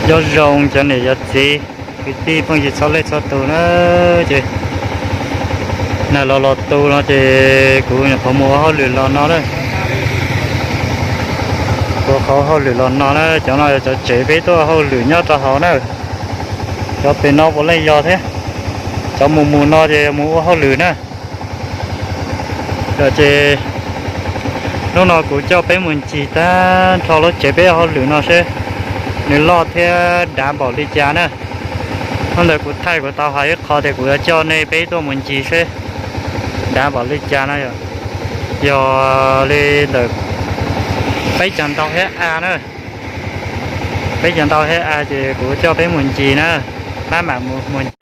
Nyob zoo cov niam cov txiv, kwv tij phooj ywg txhua leej txhua tus na, ces nag los los tu no ces kuv nyuam qhuav mus ua hauj lwm los no na. Kuv qhov hauj lwm los no na, cov no yog cov tsev peb tuaj hauj lwm nyob rau hauv na. Cov pem no puav leej yog thiab, cov mus mus no ces mus ua hauj lwm na. Ces hnub no kuv coj peb mus ncig tag nrho lub tsev peb hauj lwm no seb nws loj thiab dav npaum li cas na. Hnub ntawd kuv thaij kuv tau hais ib qho tias kuv yuav coj nej peb tuaj mus ncig seb dav npaum li cas no. Yog li ntawm peb caug ntau hab a na, peb caug ntau hab a ces kuv coj peb mus ncig na, maj mam mus mus ncig.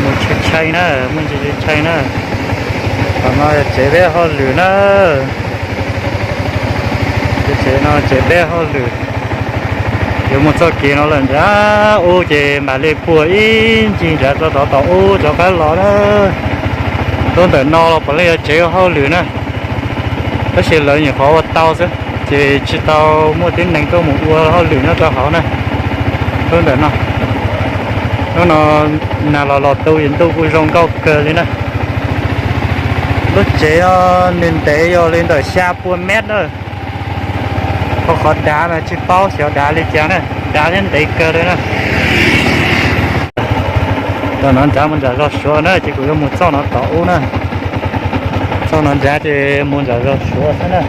Mus tshee tshee na, mus ntsis tshee tshee na. Qhov no tsev peb hauj lwm na, tsev no tsev peb hauj lwm. Yuav mus txoj kev no lawm nrad ub ces mam li puag ib ncig nrad rau tom ub rov qab los na. Lub ntawm no los puav leej yog tsev ua hauj lwm na, tab sis lawv nyuam qhuav ua tau xwb ces tsis tau muaj tib neeg tuaj mus ua hauj lwm nyob rau hauv na. Lub ntawm no, hnub no nag los los tu es ntuj kuj zoo nkauj kawg li na. Lub tsev no nws ntev yog li ntawm xya pua mev na. Ho qhov dav mas tsis paub xyov dav li cas na, dav thiab ntev kawg li na. Tom no nrad mus nram zos Suav na, ces kuv yuav mus txoj no tom ub na. Txoj no nrad ces mus nram zos Suav xwb na.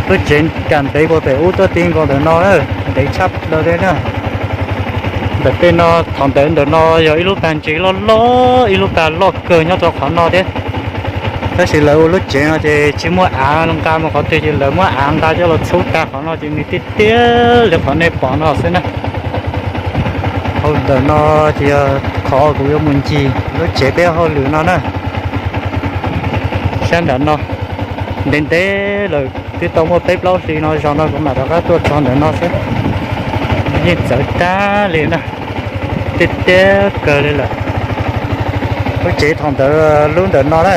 Lub tsev kam ntev puag pem ub tuaj ti nkaus ntawm no na, ntev tshaj plaws li na. Ntawm tej no, thaum ntawd ntawm no yog ib lub pag ntses loj loj, ib lub pag loj kawg nyob rau qhov no thiab. Tab sis lawv ua lub tsev no ces tsis muaj av nqa mus qhov twg ces lawv muab av nqa coj los txhub tag qhov no ces nws tiaj tiaj li qhov nej pom no xwb na. Hauv ntawm no ces yog qhov kuv yuav mus ncig lub tsev peb hauj lwm no na. Sab nram no ntev ntev lawm twb tau muaj peb plaub hlis no, zaum no kuv mam rov qab tuaj txog ntawm no xwb. Yeej txawv tag li na, tiaj tiaj kawg li lawm. Lub tsev thaum ntawd lub ntawm no na,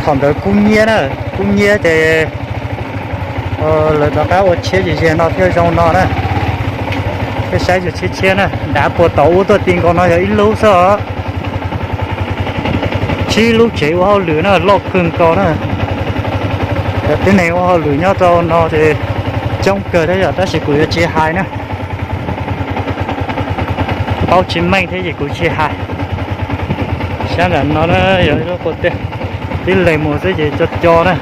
thaum ntawd kub nyiab na, kub nyiab ces lawv rov qab ua tshiab ze ze no thiaj zoo no na. Peb saib yus tshiab tshiab na, dav puag tom ub tuaj ti nkaus no yog ib lub xwb os. Tsib lub tsev ua hauj lwm na, loj kawg nkaus na. Cov tib neeg ua hauj lwm nyob rau no ces coob kawg thiab yom, tab sis kuv yuav tsis hais na. Paub tsis meej thiab ces kuv tsis hais. Sab nram no na yog ib lub quav tiaj, tib leeg mus xwb ces co co na,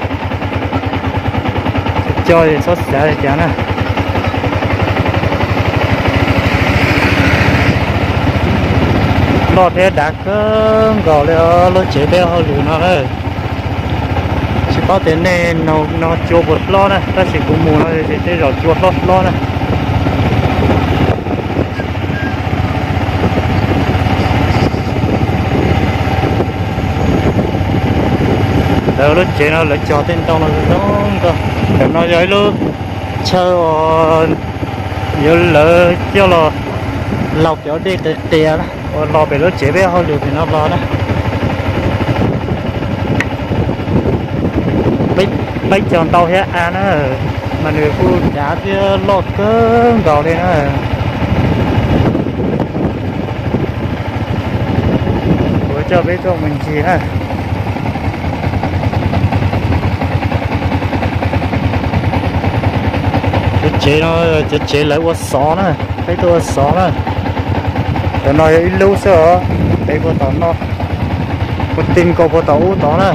co co es txhob xav li cas na. Loj thiab dav kawg nkaus li os lub tsev peb hauj lwm no na. Tsis paub tias nej no cua puas hlob na, tab sis kuv mus no ces tej zaum cua hlob hlob na. Lawv lub tsev no lawv cog tej ntoo no zoo nkauj. Ntawm no yog ib lub chaw uas yuav lawv coj los laus cov dej qias qias na, uas los pem lub tsev peb hauj lwm pem no los na. Peb cog ntau thiab a na, mas nws kuj dav thiab loj kawg nkaus li na. Kuv coj peb tuaj mus ncig na. Cov tsev no, cov tsev lawv ua xov na, peb tuaj ua xov na. Cov no yog ib lub xwb os, peb puag tom no, puag ti nkaus puag tom ub tod na.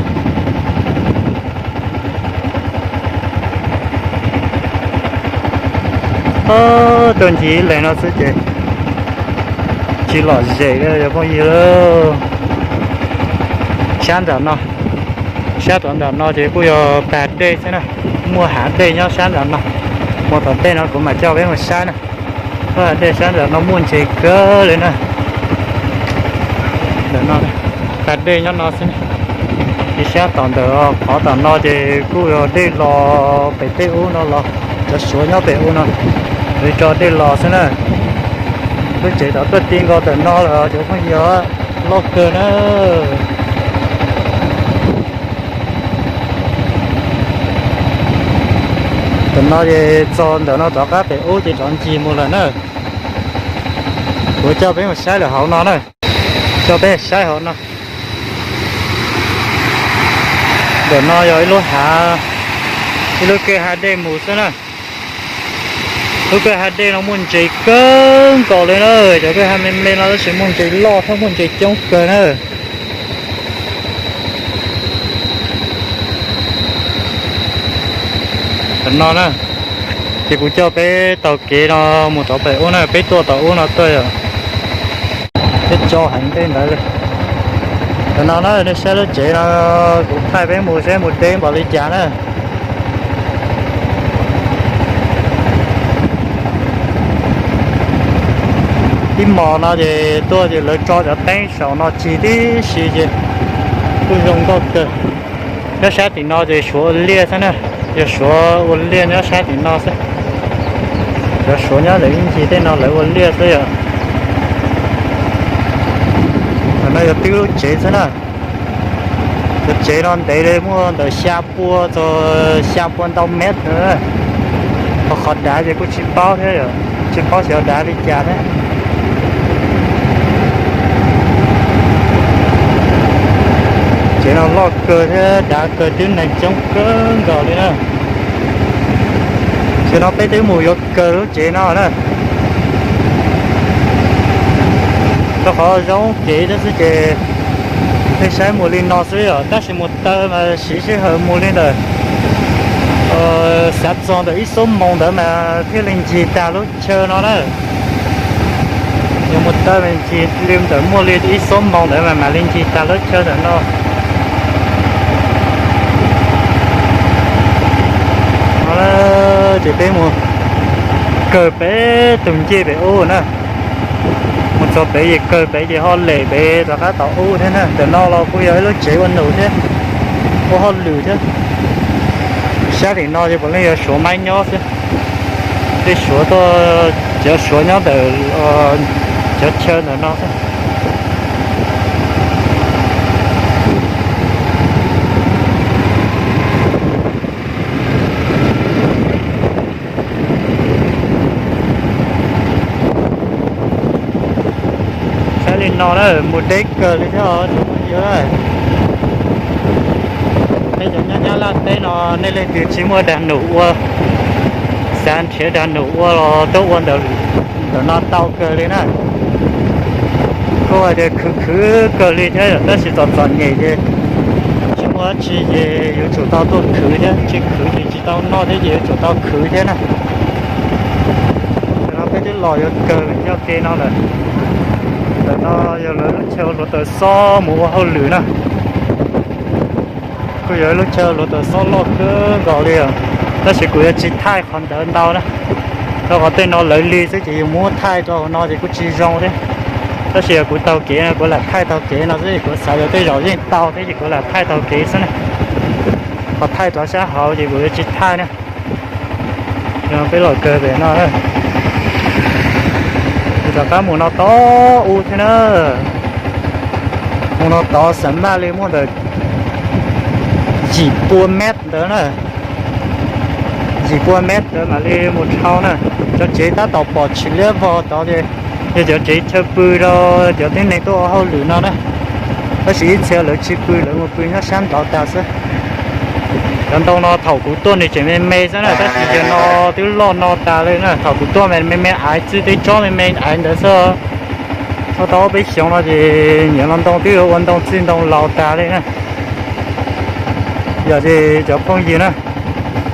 Tuaj ncig ib leeg no xwb ces tsis lom zem li cov phooj ywg. Sab nram no, sab tom nram no ces kuj yog pas dej xwb na, muaj hav dej nyob sab nram no. Mus tom tej no kuv mam coj peb mus saib na. Pas dej sab nram no muaj ntses kawg li na. Ntawm no, pas dej nyob no xwb. Ib sab tom ntawm qhov tom no ces kuj yog dej los pem tej ub no los, cov Suav nyob pem ub no, lawv tso dej los xwb na. Lub tsev tod tuaj ti nkaus ntawm no lawm cov phooj ywg, loj kawg na. No ces txog ntawm no rov qab pem ub ces rov ncig mus lawm na. Kuv coj peb mus saib lawm hauv no na. Coj peb saib hauv no. Ntawm no yog ib lub hav, ib lub kwj ha dej mus xwb na. Lub kwj ha dej no muaj ntses kawg nkaus li na. Cov kwj ha me me no tab sis muaj ntses loj thiab muaj ntses coob kawg na. Tam no na, ces kuv coj peb taug kev no mus rau pem ub na, peb tuaj tom ub no tuaj yom. Peb tso heev tej ntawd li. Tam no na nej saib lub tsev no, kuv thaij peb mus seb mus deb npaum li cas na. Ib hmos no ces tuaj ces lawv tso cov teeb saum no cig tib si ces kuj zoo nkauj kawg. Nyob sab tim no ces suav ua liaj xwb na, yog suav ua liaj nyob sab tim no xwb. Cov suav nyob ntawm ib ncig tej no lawv ua liaj xwb yom. Tam no yog twb lub tsev xwb na. Cov tsev no ntev li muaj ntawm xya pua txog xya pua ntau mev. Ho qhov dav ces kuj tsis paub thiab, tsis paub xyov dav li cas thiab. Tsev no loj kawg thiab dav kawg, tib neeg coob kawg nkaus li na. Tam no peb twb mus yuav kawg lub tsev no na. Rau qhov zoo kev thiab xwb ces peb saib mus li no xwb yom, tab sis mus taw mas siv sij hawm mus li ntawm, xav txog ntawm ib xuab moos ntawd mas thiaj li ncig tag lub chaw no na. Yog mus taw mas ncig li ntawm muaj li ib xuab moos ntawd mas mam li ncig tag lub chaw ntawm no. Ces peb mus kawg pem tus ncej pem ub na. Mus txog pem ces kawg pem ces ho lem pem rov qab tom ub thiab na. Ntawm no los kuj yog ib lub tsev ua num thiab, ua hauj lwm thiab. Sab tim no ces puav leej yog suav maib nyob xwb. Tej suav tuaj, cov suav nyob ntawm cov chaw ntawm no xwb. Saib li no na, mus deb kawg li thiab os. Peb cov nyob Nyab Laj teb no nej leej twg tsis muaj dag num ua, xav nrhiav dag num ua los tuaj ua ntawm no tau kawg li na. Kuj hais tias khwv khwv kawg li thiab tab sis txom txom nyem ces tsis muaj dab tsi ces yuav tsum tau tuaj khwv thiab, tsis khwv ces tsis tau noj thiab ces yuav tsum tau khwv thiab na. Tam no peb twb los yuav kawg coj ke no lawm. Ntawm no yog lawv lub chaw hluav taws xob mus ua hauj lwm na. Kuj yog ib lub chaw hluav taws xob loj kawg nkaus li os, tab sis kuv yuav tsis thaij qhov ntawd ntau na. Rau qhov tej no lawv li xwb ces yus muab thaij rau hauv no ces kuj tsis zoo thiab. Tab sis yog kuv taug kev no kuv lam thaij taug kev no xwb, kuv xav yog tej zaum yeej tau thiab ces kuv lam thaij taug kev xwb na. Qhov thaij rov sab hauv ces kuv yuav tsis thaij na. Peb los kawg pem no, rov qab mus no tod ub thiab na. Mus no tod xam maj li muaj ntawm yim pua mev ntawd na. Yim pua mev ntawd mam li mus dhau na. Cov tsev tab tom pom tsis liab vog tod ces yog cov tsev chaw pw rau cov tib neeg tuaj ua hauj lwm no na. Tab sis ib txhia lawv tsis pw, lawv mus pw nyob sab nraud tas xwb. Cov ntoo no thaum kuv tuaj nws tseem me me xwb na, tab sis yog no twb loj no tas li na. Thaum kuv tuaj me me aiv txij, twb tsob me me aiv ntawd xwb. Txog tau ob peb xyoos no ces nyiam los ntoo twb yuav ua ntoo txij ntoo laus tas li na. Yog ces cov phooj ywg na,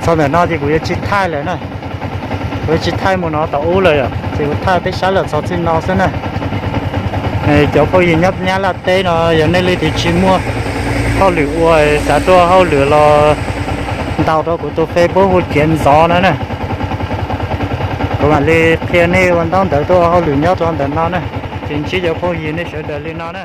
txog ntawm no ces kuv yuav tsis thaij lawm na. Kuv yuav tsis thaij mus no tom ub lawm yom, ces kuv thaij peb sab lawm txog txij no xwb na. Cov phooj ywg nyob Nyab Laj teb no yog nej leej twg tsis muaj hauj lwm ua, xav tuaj hauj lwm los ntaus rau kuv tus Facebook hu Kiav Ntxov no na. Kuv mam li qhia nej ua ntaub ntawv tuaj ua hauj lwm nyob rau ntawm no na. Ces ntsib cov phooj ywg nej sawv daws li no na.